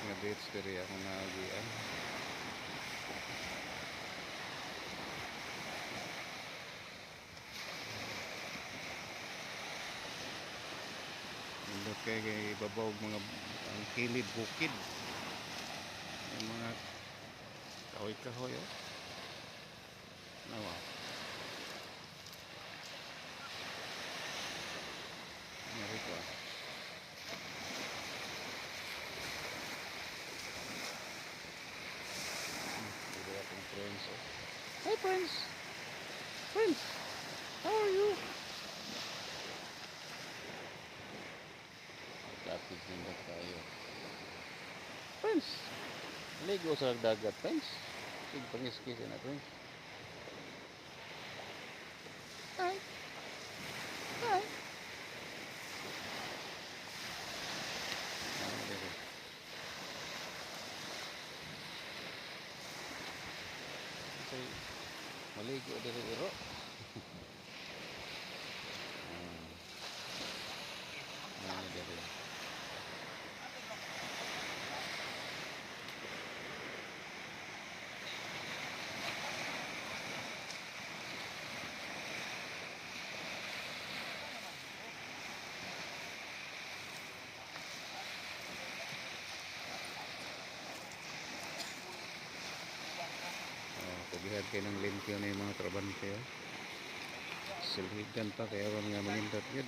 Nga beach diri akong naagian. Nindot kay ibabaw mga ang kilid bukid. Yung mga kahoy-kahoy oh. Nawa. Ano ko ah. Dito akong friends oh. Hi friends! Friends! How are you? Lapit nindot tayo. Friends! Ligo sa dagat, friends. Sig pangiskis na, friends. Hi! Hi! Ano dito? Say, maligo diri iro. Ah. Ano diri? Oh, kugihan kayo ng limpyo na yung mga trabante. Oh. Silhigan pa kaya aron nga manindot gid.